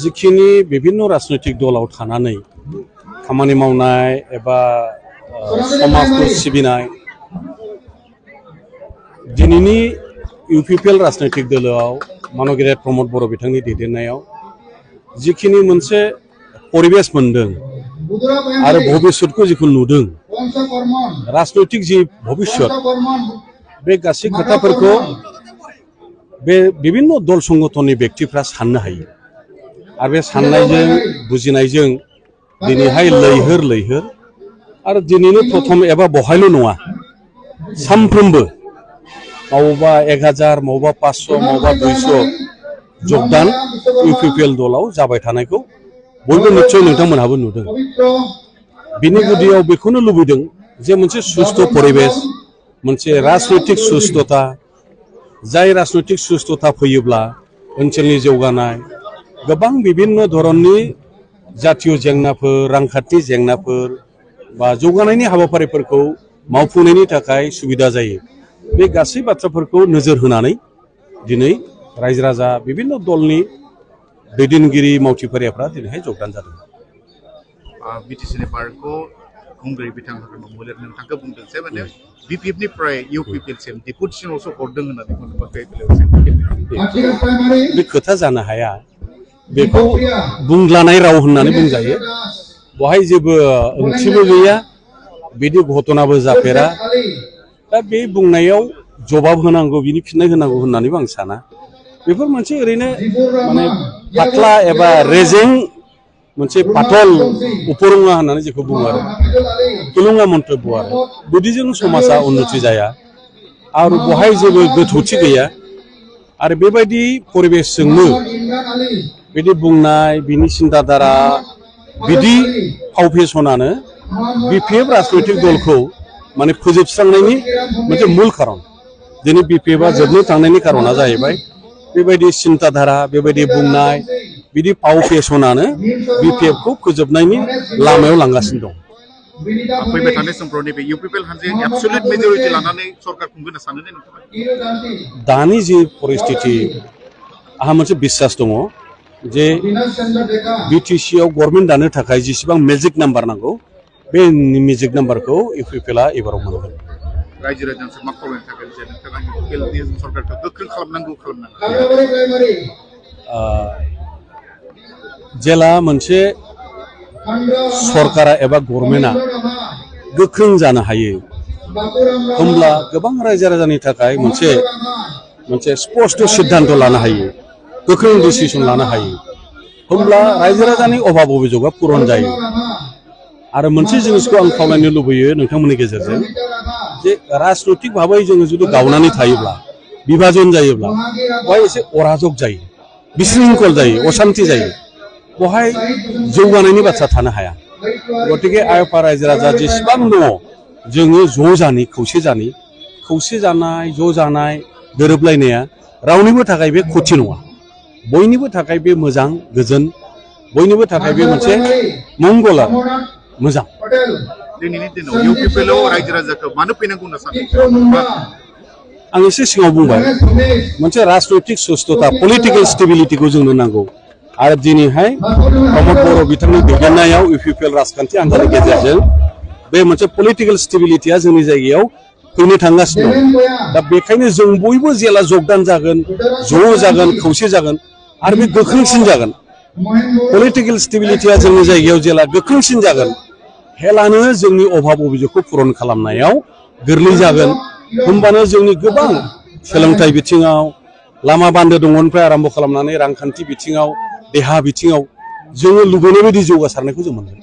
जिखिनि विभिन्न राजनैतिक दलाव थानानै खामानि मावनाय एबा समाजखौ सिबिनाय दिनैनि इउपिपिएल राजनैतिक दलाव मानगेरेत प्रमद बर' बिथांनि दैदेननायाव जिखिनि मोनसे परिबेश मोनदों आरो भबिष्यतखौ जिखौ नुदों राजनैतिक जि भबिष्यत बे गासै खोथाफोरखौ बे विभिन्न दल संगठननि व्यक्तिफ्रा साननो हायो आरो बे साननायजों बुजिनायजों दिनैहाय लैहोर लैहोर आरो दिनैनो प्रथम एबा बहायल' नङा सानफ्रोमबो मावबा 1000 मावबा 500 मावबा 200 जगदान इउपिपिएल दलाव जाबाय थानायखौ बयबो निश्चय नोंथांमोनहाबो नुदों बिनि गुदियाव बेखौनो लुबैदों जे मोनसे सुस्थ' परिबेश मोनसे राजनैतिक सुस्थता जाय राजनैतिक सुस्थता फैयोब्ला ओनसोलनि जौगानाय गोबां विभिन्न धरननि जातीय जेंनाफोर रांखान्थि जेंनाफोर बा जौगानायनि हाबाफारिफोरखौ मावफुंनायनि थाखाय सुबिदा जायो बे गासै बाथ्राफोरखौ नोजोर होनानै दिनै रायजो राजा विभिन्न दलनि दैदेनगिरि मावथिफारियाफ्रा दिनैहाय जगदान जादों बिटिसिनि पार्कखौ खुंगिरि बिथाङा मोलेर नोंथांखौ बुंदों जे माने बिपिएफनिफ्राय इउपिपिएलसिम डेपुटेसनावसो हरदों होननानै बे खोथा जानो हाया बेखौ बुंलानाय राव होननानै बुंजायो बहाय जेबो ओंथिबो गैया बिदि घटनाबो जाफेरा दा बे बुंनायाव जवाब होनांगौ बिनि फिननाय होनांगौ होननानैबो आं साना बेफोर मोनसे ओरैनो माने पातला एबा रेजें मोनसे पातल उपरंगा होननानै जेखौ बुङो आरो तुलुंगा मन्तब्य आरो बिदिजों समाजा उन्नति जाया आरो बहाय जेबो गोथौथि गैया आरो बेबायदि परिबेशजोंनो बिदि बुंनाय बिनि सिन्ताधारा बिदि फाव फेसनानो बिपिएफ राजनैतिक दलखौ माने फोजोबस्रांनायनि मोनसे मूल खारन दिनै बिपिएफआ जोबनो थांनायनि खारना जाहैबाय बेबायदि सिन्ताधारा बेबायदि बुंनाय बिदि फाव फेसनानो बिपिएफखौ फोजोबनायनि लामायाव लांगासिनो दं फैबाय थानाय समफ्राव नैबे इउपिपिएल हानजाया एबसुलेट मेजरिटि लानानै सरकार खुंगोन सानो दे नोंथाङा दानि जि परिस्थिति आहा मोनसे बिश्वास दङ जे बिटिसिआव गभर्नमेन्ट दानो थाखाय जेसेबां मेजिक नाम्बार नांगौ बे मेजिक नाम्बारखौ इउपिपिएलआ एबाराव मोनगोन रायजो राजानो मा खालामनो थाखाय जे नोंथाङा इउपिपिएलनि सरकारखौ गोख्रों खालामनांगौ खालामनांगौ जेला मोनसे सरकारा एबा गभर्नमेन्टआ गोख्रों जानो हायो होमब्ला गोबां रायजो राजानि थाखाय मोनसे स्पष्ट सिद्धान्त लानो हायो गोख्रों डिसिसन लानो हायो होमब्ला रायजो राजानि अभाब अभियोगआ पुरन जायो आरो मोनसे जिनिसखौ आं खावलायनो लुबैयो नोंथांमोननि गेजेरजों जे राजनैतिक भाबै जोङो जुदि गावनानै थायोब्ला विभाजन जायोब्ला बेवहाय एसे अराजक जायो बिशृंखल जायो अशान्ति जायो बेवहाय जौगानायनि बाथ्रा थानो हाया गतिके आयफा रायजो राजा जेसेबां दङ जोङो ज' जानि खौसे जानाय ज' जानाय गोरोबलायनाया रावनिबो थाखाय बे खथि नङा बयनिबो थाखाय बे मोजां गोजोन बयनिबो थाखाय बे मोनसे मंगल आरो मोजां दिनैनि दिनाव इउपिपिएलआव रायजो राजाखौ मानो फैनांगौ होनना सानो आं एसे सिगाङाव बुंबाय मोनसे राजनैतिक सुस्थता पलिटिकेल स्टेबिलिटिखौ जोंनो नांगौ आरो दिनैहाय प्रमद बर' बिथांनि दैदेननायाव इउपिपिएल राजखान्थि हान्जानि गेजेरजों बे मोनसे पलिटिकेल स्टेबिलिटिया जोंनि जायगायाव फैनो थांगासिनो दं दा बेखायनो जों बयबो जेला जगदान जागोन ज' जागोन खौसे जागोन आरो बे गोख्रोंसिन जागोन पलिटिकेल स्टेबिलिटिया जोंनि जायगायाव जेला गोख्रोंसिन जागोन हेलानो जोंनि अभाब अभियोगखौ पुरन खालामनायाव गोरलै जागोन होमबानो जोंनि गोबां सोलोंथाइ बिथिङाव लामा बान्दो दंगनिफ्राय आरम्भ खालामनानै रांखान्थि बिथिङाव देहा बिथिङाव जोङो लुबैनाय बायदि जौगासारनायखौ जों मोनगोन